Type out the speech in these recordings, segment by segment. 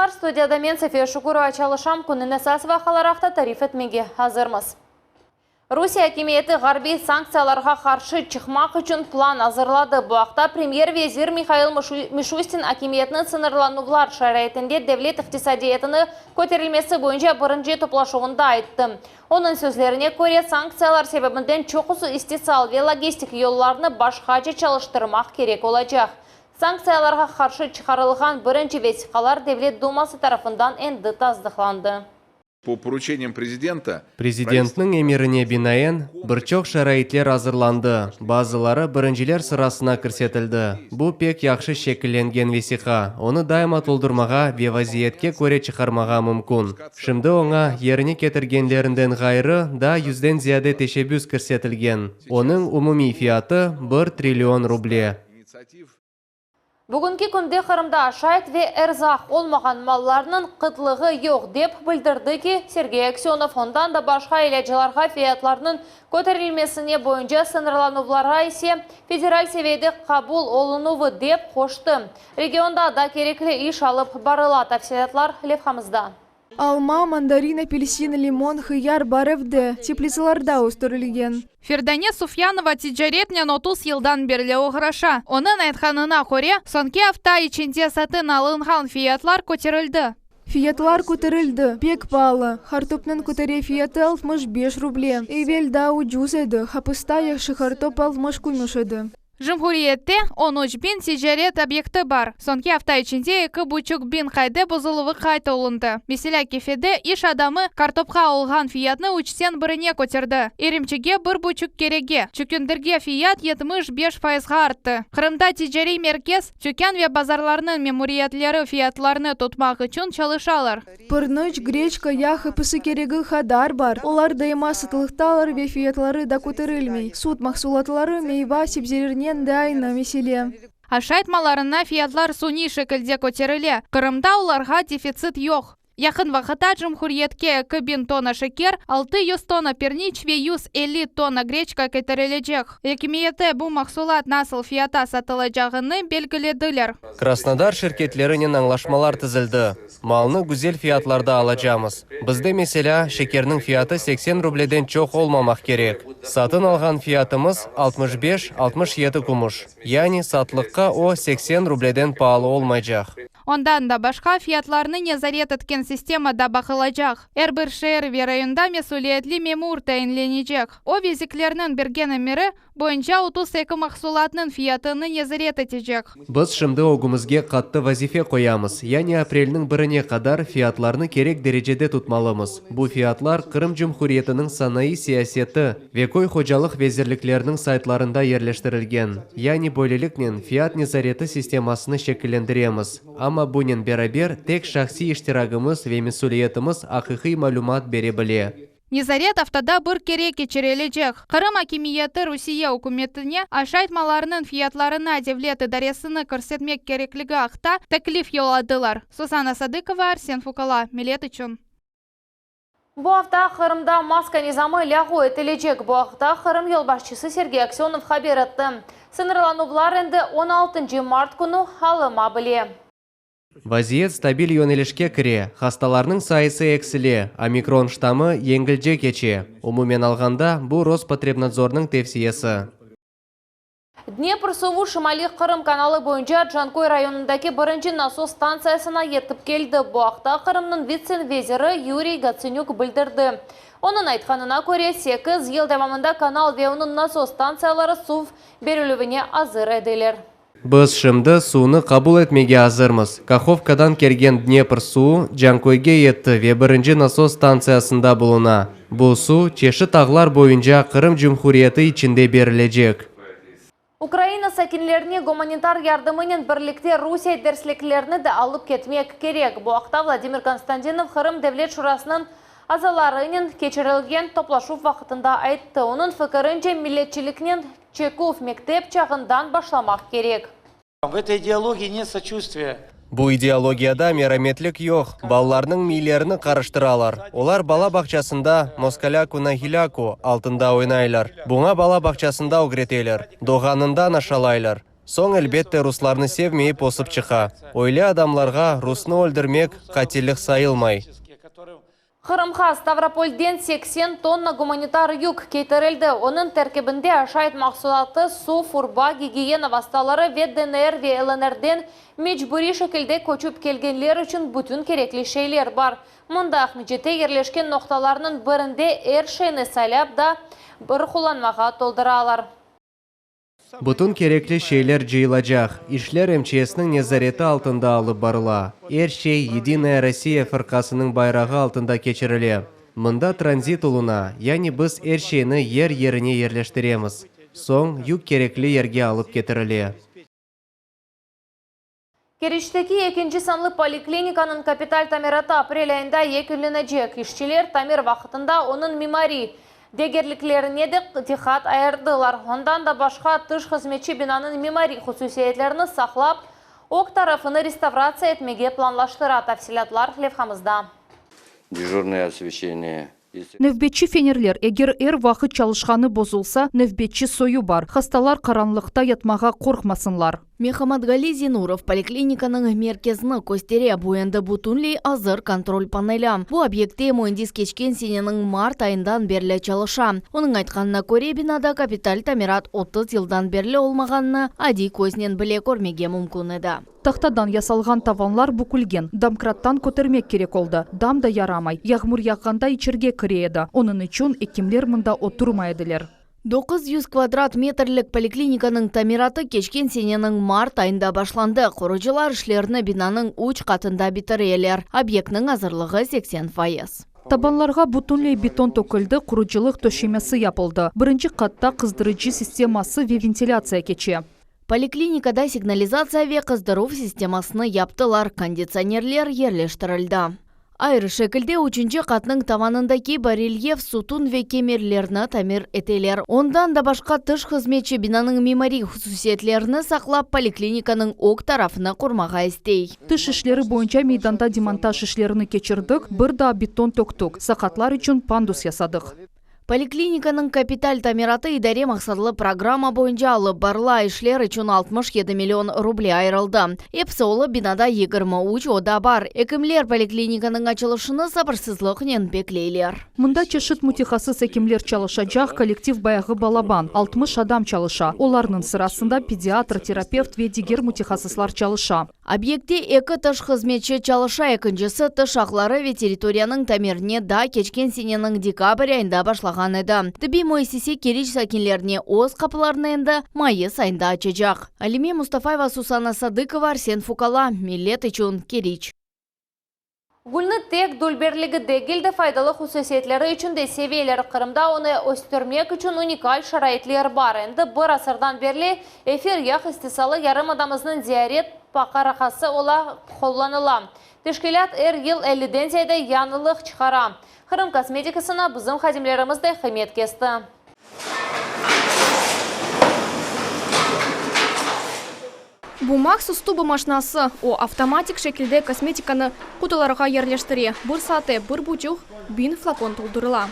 Selâmlar, studiyada men, Safiye Şukurova, çalışam, künniñ esas vaqiaları aqta tarif etmege azırmız. Rusiye akimiyeti ğarbiy sanktsiyalarğa qarşı çıqmaq içün plan azırladı. Bu aqta premyer-vezir Mihail Mişustin akimiyetniñ sıñırlanuvlar şaraitinde devlet iqtisadiyatını köterilmesi boyunca birinci toplaşuvında ayttı. Onıñ sözlerine köre, sanktsiyalar sebebinden çoqusı istisal ve logistik yollarnı başqaca çalıştırmaq kerek olacaq. Sanktsiyalarğa qarşı çıqarılğan birinci vesiqalar Devlet duması tarafından endi tasdıqlandı. Po poruçeniyam prezidenta. Prezidentniñ emirine binaen, bir çoq şaraitler azırlandı, bazıları birinciler sırasına kirsetildi. Bu pek yahşı şekillengen vesiqa, onı daima toldurmağa ve vaziyetke köre çıqarmağa mümkün. Şimdi oña, yerine ketirgenlerinden ğayrı, daa yüzden ziyade teşebbüs kirsetilgen. Onıñ umumiy fiyatı, bir trillion ruble. Bugünki künde Qırımda aşayt ve erzaq olmağan mallarnıñ qıtlığı yoq, dep bildirdi ki, Sergey Aksönov. Ondan da başqa ilâclarğa fiyatlarnıñ köterilmesine boyunca sıñırlanuvlarğa ise federal seviyede qabul olunuvı, dep qoştı. Regionda da kerekli iş alıp barıla, tafsilâtlar levhamızda. Alma, mandarin, apelsin, limon, hıyar bar evde, teplitsalarda östürilgen. Ferdane Sufyanova ticaretnen 30 yıldan berli oğraşa. Onıñ aytqanına köre, soñki afta içinde satın alınğan fiyatlar köterildi. Fiyatlar köterildi, pek paalı. Qartopnıñ kötere fiyatı 65 ruble. Evel daa ucuz edi, hapısta yahşı qartop 60 kümüş edi. Cumhuriyette 13 biñ ticaret obyekti bar. Soñki afta içinde 2,5 biñ qaide bozuluvı qayd olundı. Meselâ, Kefede iş adamı qartopqa olğan fiyatnı üçten birine köterdi. İrimçikke 1,5 kerege. Çükündirge fiyat 75 fayızğa arttı. Qırımda ticariy merkez, tükân ve bazarlarnıñ memuriyetleri fiyatlarnı tutmaq içün çalışalar. Pırnıç, greçka, yağ episi keregi qadar bar. Olar daima satılıqtalar ve fiyatları da köterilmey. Süt mahsulatları, meyva, sebzelernen de aynı mesele. Aşayt mallarına fiyatlar suniy şekilde köterile. Qırımda olarğa defitsit yoq. Yaqın vaqıtta cumhuriyetke 2000 tonna şeker, 600 tonna pirniç ve 150 tonna greçka ketirilecek. Akimiyette bu mahsulat nasıl fiyatta satılacağını belgilediler. Krasnodar şirketlerinen añlaşmalar tizildi. Malnı güzel fiyatlarda alacağımız. Bizde meselâ şekerniñ fiyatı 80 rubleden çoq olmamaq kerek. Satın alğan fiyatımız 65-67 kümüş. Yani satlıqqa o 80 rubleden paalı olmaycaq. Ondan da başqa fiyatlarnı nezaret etken sistema da baqılacaq. Er bir şeer ve rayonda mesüliyetli memur tayinlenecek. O vezirlerniñ bergen emiri boyunca 32 mahsulatnıñ fiyatını nezaret etecek. Biz şimdi ögümizge qattı vazife qoyamız. Yani aprelniñ birine qadar fiyatlarnı kerek derecede tutmalımız. Bu fiyatlar Qırım Cumhuriyetiniñ sanayı siyaseti ve köy hocalıq vezirlikleriniñ saytlarında yerleştirilgen. Yani böyleliknen fiyat nezareti sistemasını şekillendiremiz. Amma bunen beraber tek şahsiy iştiragımız ve mesüliyetimiz aqiqiy malümat bere bile. Nezaret aftada bir kere keçirilecek. Qırım akimiyeti Rusiye ükümetine aşayt mallarınıñ fiyatlarına devlet idaresini kirsetmek kerekligi aqta teklif yolladılar. Susanna Sadıkova, Arsen Fukala, Millet içün. Bu afta Qırımda maska nizamı lâğu etilecek. Bu aqta Qırım yolbaşçısı Sergey Aksönov haber etti. Sıñırlanuvlar endi 16 mart künü alına bile. Vaziyet stabil yönelişke kire, hastalarnıñ sayısı eksile, omikron ştammı yengilce keçe. Umumen alğanda, bu Rospotrebnadzornıñ tevsiyesi. Dnepr suvu Şimaliy Qırım kanalı boyunca Canköy rayonındaki birinci nasos stantsiyasına yetip keldi. Bu aqta Qırımnıñ vitse veziri Yuriy Gotsanük bildirdi. Onıñ aytqanına köre, 8 yıl devamında kanal ve onıñ nasos stantsiyaları suv berilüvine azır ediler. Biz şimdi suvnı qabul etmege azırmız. Kahovkadan kelgen Dnepr suvu Canköyge yetti ve birinci nasos stantsiyasında buluna. Bu suv çeşit ağlar boyunca Qırım Cumhuriyeti içinde berilecek. Ukraina sakinlerine gumanitar yardımınen birlikte Rusiye dersliklerini de alıp ketmek kerek. Bu aqta Vladimir Konstantinov Qırım Devlet Şurasınıñ azalarınen keçirilgen toplaşuv vaqtında ayttı. Onıñ fikirince milletçiliknen çeküv mektep çağından başlamaq kerek. В этой идеологии нет сочувствия. Bu ideologiyada merametlik yoq, balalarnıñ miylerini qarıştıralar. Olar bala bağçasında «Moskalâku na gilâku» altında oynaylar. Buña bala bağçasında ögreteler. Doğğanından aşalaylar. Soñ, elbette, ruslarnı sevmeyip ösip çıqa. Öyle adamlarğa rusnı öldürmek qatillik sayılmay. Qırımğa Stavropolden 80 tonna gumanitar yük ketirildi. Onıñ terkibinde aşayt mahsulatı, suv, urba, gigiyena vastaları ve DNR ve LNRden mecburiy şekilde köçip kelgenler içün bütün kerekli şeyler bar. Mında Aqmescitte yerleşken noqtalarnıñ birinde er şeyni saylap da bir qullanmağa tolduralar. Bütün kerekli şeyler cıyılacaq. İşler MÇSniñ nezareti altında alıp barıla. Er şey Yedinaya Rossiya fırqasınıñ bayrağı altında keçirile. Mında tranzit oluna, yani biz er şeyni yer-yerine yerleştiremiz. Soñ yük kerekli yerge alıp ketirile. Keriçteki ekinci sanlı poliklinikanıñ kapital tamiratı aprel ayında yekünlenecek. İşçiler tamir vaqtında onıñ mimariy degerliklerine de diqqat ayırdılar. Ondan da başqa, tış hızmetçi binanıñ mimariy hususiyetlerini saqlap, ög tarafını restavratsiya etmege planlaştıra. Tafsilâtlar levhamızda. Дежурное освещение. Nevbetçi fenerler, eger er vaqıt çalışqanı bozulsa, nevbetçi soyu bar. Hastalar qaranlıqta yatmağa qorqmasınlar. Mehamatgali Zinurov poliklinikanıñ merkezini köstere. Bu endi bütünley azır kontrol paneli. Bu obyektte müendis keçken seneniñ mart ayından berli çalışa. Onıñ aytqanına köre, binada kapital tamirat 30 yıldan berli olmağanını adiy köznen bile körmege mümkün edi. Tahtadan yasalğan tavanlar bükülgen, domkrattan kötermek kerek oldı. Dam da yaramay, yağmur yağğanda içerge kire edi. Onıñ içün ekimler mında oturmay ediler. 900 kvadrat metrlik poliklinikanıñ tamiratı keçken seneniñ mart ayında başlandı. Qurucılar işlerini binanıñ üç qatında bitireler. Obyektniñ azırlığı 80%. Tabanlarğa bütünley beton töküldi, qurucılıq töşemesi yapıldı. Birinci qatta qızdırıcı sisteması ve ventilâtsiya keçe. Poliklinikada signalizatsiya ve qızdıruv sistemasını yaptılar, konditsionerler yerleştirildi. Ayrı şekilde üçünci qatnıñ tavanındaki barelyef, sutun ve kemerlerni tamir eteler. Ondan da başqa tış hızmetçi binanıñ mimariy hususiyetlerini saqlap, poliklinikanıñ ög tarafını qurmağa istey. Tış işleri boyunca meydanda demontaj işlerini keçirdik, bir daa beton töktük, saqatlar içün pandus yasadıq. Poliklinikanıñ kapital tamiratı idare maqsatlı programma boyunca alıp barıla. İşler içün 67 million ruble ayırıldı. Episi olıp binada 23 oda bar. Ekimler poliklinikanıñ açılışını sabırsızlıqnen bekleyler. Mında çeşit mütehassıs ekimler çalışacaq, kollektiv bayağı balaban, 60 adam çalışa. Olarnıñ sırasında pediatr, terapevt ve diger mütehassıslar çalışa. Obyektte eki tış hızmetçi çalışa, ekincisi tış aqları ve territoriyanıñ tamirine daa keçken seneniñ dekabr ayında başlağan edi. Tıbbiy müessise Keriç sakinlerine öz qapılarını endi mayıs ayında açacaq. Alime Mustafayeva, Susana Sadıkova, Arsen Fukala. Millet içün Keriç. Gülni tek dülberligi degil de faydalı hususiyetleri içün de seveler. Qırımda onı östürmek içün unikal şaraitler bar. Endi bir asırdan berli efir yağ istisalı yarımadamıznıñ ziyaret baqaraqası ola qullanıla. Teşkilât er yıl 50-den ziyade yañılıq çıqara. Qırım kosmetikasına bizim hadimlerimiz de qıymet kesti. Bu mahsus tuba maşinası. O, avtomatik şekilde kosmetikanı qutularğa yerleştire. Bir saatte 1,5 biñ flakon toldurıla.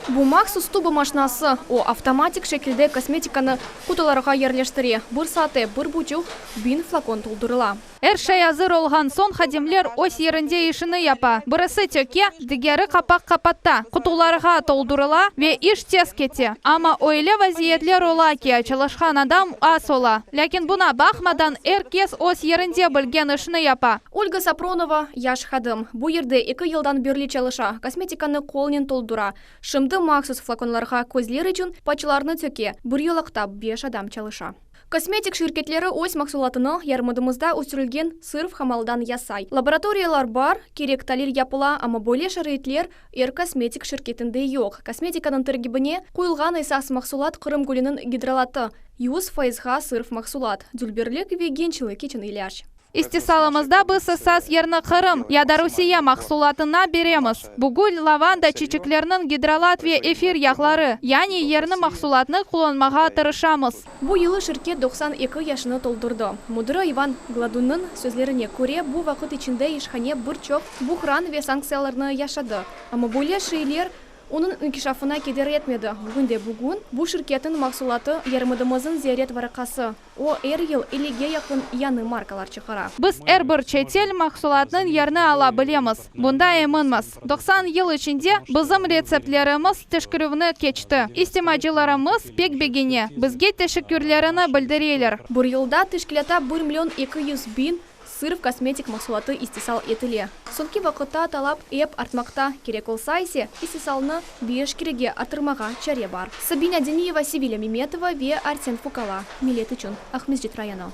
Bu mahsus tuba maşinası. O, avtomatik şekilde kosmetikanı qutularğa yerleştire. Bir saatte 1,5 biñ flakon toldurıla. Er şey azır olğan soñ hadimler öz yerinde işini yapa. Birisi töke, digeri qapaq qapata. Qutularğa toldurıla ve iş tez kete. Amma öyle vaziyetler ola ki, çalışqan adam az ola. Lâkin buña baqmadan er kes öz yerinde bilgen işini yapa. Olga Sapronova yaş hadim. Bu yerde 2 yıldan berli çalışa. Kosmetikanı qolnen toldura. Şimdi mahsus flakonlarğa közler içün patçlarnı töke. Bir yolaqta 5 adam çalışa. Kosmetik şirketleri öz mahsulatını yarımadamızda östürilgen sırf hamaldan yasay. Laboratoriyalar bar, kerek talil yapıla, amma böyle şaraitler er kosmetik şirketinde yoq. Kosmetikanıñ terkibine qoyulğan esas mahsulat Qırım gülüniñ gidrolatı. 100 fayızğa sırf mahsulat. Dülberlik ve gençlik içün ilâc. İstisalımızda biz esas yerni Qırım ya da Rusiye mahsulatına beremiz. Bu gül, lavanda çiçekleriniñ gidrolat ve efir yağları, yani yerli mahsulatnı qullanmağa tırışamız. Bu yılı şirket 92 yaşını toldurdı. Müdiri İvan Gladunnıñ sözlerine köre, bu vaqıt içinde işhane bir çoq buhran ve sanktsiyalarnı yaşadı. Amma böyle şeyler. Onıñ inkişafına keder etmedi. Bugünde-bugün bu şirketniñ mahsulatı yarımadamıznıñ ziyaret varaqası. O, er yıl ellige yaqın yañı markalar çıqara. Biz er bir çetel mahsulatnıñ yerini ala bilemiz, bunda eminmiz. 90 yıl içinde bizim retseptlerimiz teşkerüvni keçti. İstimacılarımız pek begene, bizge teşekkürlerini bildireler. Bir yılda teşkilâtta bir million 200 biñ sırf kosmetik mahsulatı istisal etile. Soñki vaqıtta talap ep artmaqta, kerek olsa ise, istisalnı beş kerege arttırmağa çare bar. Sabina Deniyeva, Sevilya Memetova ve Arsen Fukala, Millet içün, Aqmescit rayonı.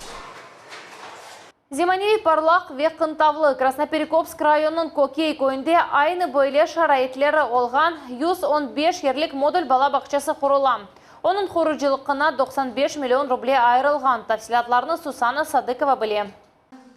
Zemaneviy parlaq ve qıntavlı Krasnoperekopsk rayonınıñ Kökey köyünde aynı böyle şaraitleri olğan 115 yerlik modul bala bağçası qurula. Onıñ qurucılığına 95 million ruble ayırılğan. Tafsilâtlarnı Susana Sadıkova bile.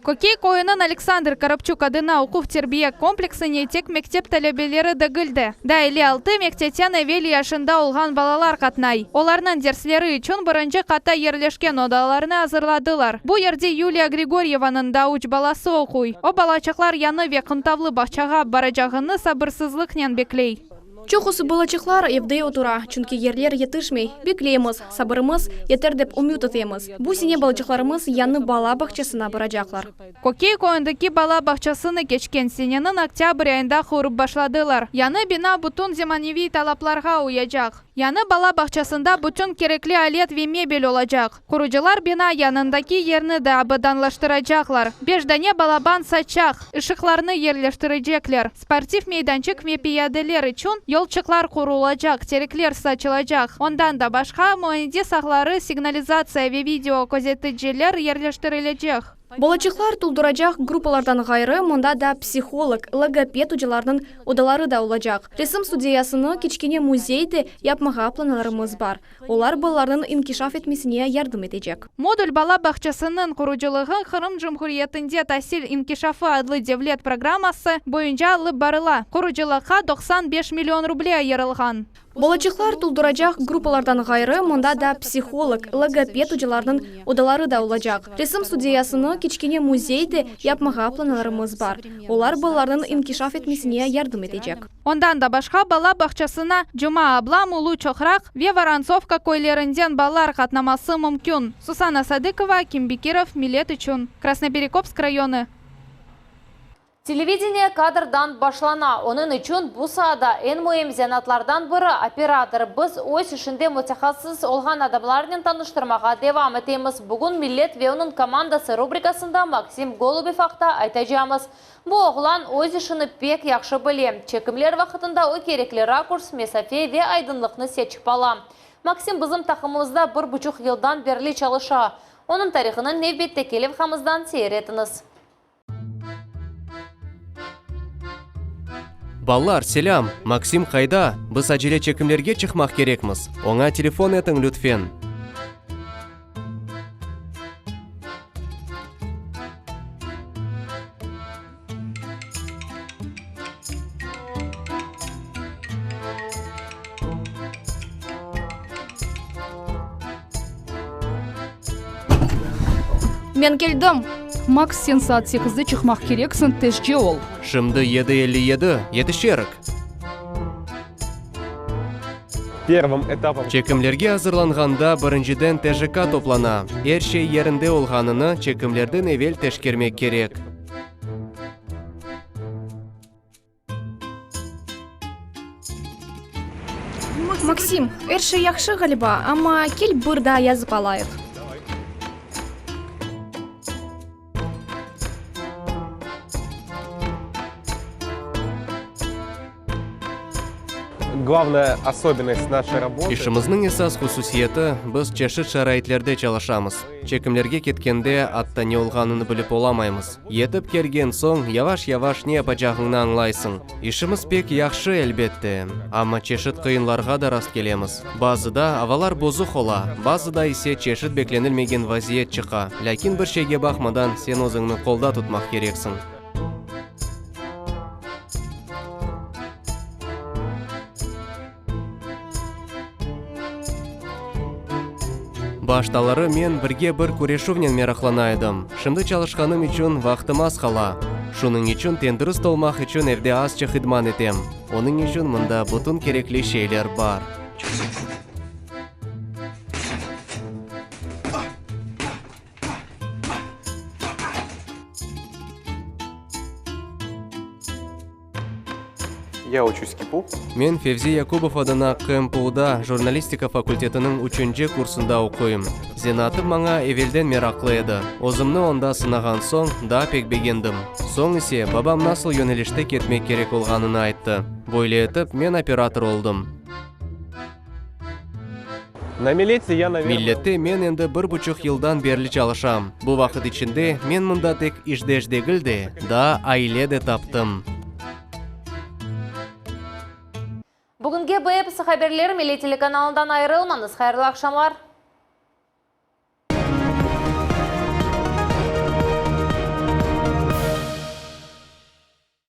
Kökey köyüniñ Aleksandr Karapçuk adına oquv-terbiye kompleksine tek mektep talebeleri degil de, daa 56 mektepten evel yaşında olğan balalar qatnay. Olarnıñ dersleri içün birinci qatta yerleşken odalarnı azırladılar. Bu yerde Yuliya Grigoryevanıñ da üç balası oquy. O, balaçıqlar yañı ve qıntavlı bağçağa baracağını sabırsızlıqnen bekley. Çoqusı balaçıqlar evde otura, çünki yerler yetişmey. Bekleymiz, sabırımız yeter dep ümüt etemiz. Bu sene balaçıqlarımız yañı bala bağçasına baracaqlar. Kökey köyündeki bala bağçasını keçken seneniñ oktâbr ayında qurıp başladılar. Yañı bina bütün zemaneviy talaplarğa uyacaq. Yañı bala bağçasında bütün kerekli alet ve mebel olacaq. Qurucılar bina yanındaki yerni de abadanlaştıracaqlar. Beş dane balaban saçaq, ışıqlarnı yerleştirecekler. Sportiv meydançıq ve piyadeler içün yolçıqlar qurulacaq, terekler saçılacaq. Ondan da başqa, müendis ağları, signalizatsiya ve video közeticiler yerleştirilecek. Balaçıqlar tolduracaq gruppalardan ğayrı, mında da psiholog, logoped ocalarnıñ odaları da olacaq. Resim studiyasını, kiçkene müzey de yapmağa planlarımız bar. Olar balalarnıñ inkişaf etmesine yardım etecek. Modul bala bağçasınıñ qurucılığı Qırım Cumhuriyetinde tasil inkişafı adlı devlet programması boyunca alıp barıla. Qurucılıqqa 95 million ruble ayırılğan. Balaçıqlar tolduracaq gruppalardan ğayrı, mında da psiholog, logoped ocalarnıñ odaları da olacaq. Resim studiyasını, kiçkene müzey de yapmağa planlarımız bar. Olar balalarnıñ inkişaf etmesine yardım etecek. Ondan da başqa bala bağçasına Cuma Ablam, Ulu Çoqraq ve Vorontsovka köylerinden balalar qatnaması mümkün. Susana Sadıkova, Akim Bekirov, Millet içün, Krasnoperekopsk rayonı. Televideniye kadrdan başlana. Onıñ içün bu saada eñ müim zenaatlardan biri operator. Biz öz işinde mütehassıs olğan adamlarnen tanıştırmağa devam etemiz. Bugün Millet ve onıñ komandası rubrikasında Maksim Golubev aqta aytacağımız. Bu oğlan öz işini pek yahşı bile. Çekimler vaqtında o kerekli rakurs, mesafe ve aydınlıqnı seçip ala. Maksim bizim taqımımızda bir buçuq yıldan berli çalışa. Onıñ tarihını nevbetteki levhamızdan seyir etiñiz. Balalar, selâm! Maksim qayda? Biz acele çekimlerge çıqmaq kerekmiz. Oña telefon etiñ, lütfen. Men keldim. Maks, sen saat sekizde çıqmaq kereksiñ, tezce ol. Şimdi 7:57, yetişerik. Первым этапом Çekimlerge azırlanğanda birinciden TJK toplana. Er şey yerinde olğanını çekimlerden evel teşkermek kerek. Maksim, er şey yahşı ğaliba, amma kel bir daa yazıp alayıq. Главная особенность нашей работы. İşimizniñ esas hususiyeti, biz çeşit şaraitlerde çalışamız. Çekimlerge ketkende, atta ne olğanını bilip olamaymız. Yetip kelgen soñ, yavaş-yavaş ne yapacağıñnı añlaysıñ. İşimiz pek yahşı, elbette, amma çeşit qıyınlarğa da rastkelemiz. Bazıda avalar bozuq ola, bazıda ise çeşit beklenilmegen vaziyet çıqa. Lâkin bir şeyge baqmadan, sen özüñni qolda tutmaq kereksiñ. Baştaları men birge bir küreşüvnen meraqlana edim. Şimdi çalışqanım içün vaqtım az qala. Şunıñ içün tendürist olmaq içün evde azçıq idman etem. Onıñ içün mında bütün kerekli şeyler bar. Ya uçuсь в КИПУ. Men Fevzi Yakubov adına QMPUda jurnalistika fakultetiniñ üçünci kursunda oquyım. Zenaatım maña evelden meraqlı edi. Özümni onda sınağan soñ, daa pek begendim. Soñ ise babam nasıl yönelişte ketmek kerek olğanını ayttı. Böyle etip, men operator oldım. Na Milete ya, navernoe. Millette men endi bir buçuq yıldan berli çalışam. Bu vaqıt içinde men mında tek işdeş degil de, daa aile de taptım. Bugünge bu episi haberler, Millet telekanalından ayırılmañız. Hayırlı aqşamlar!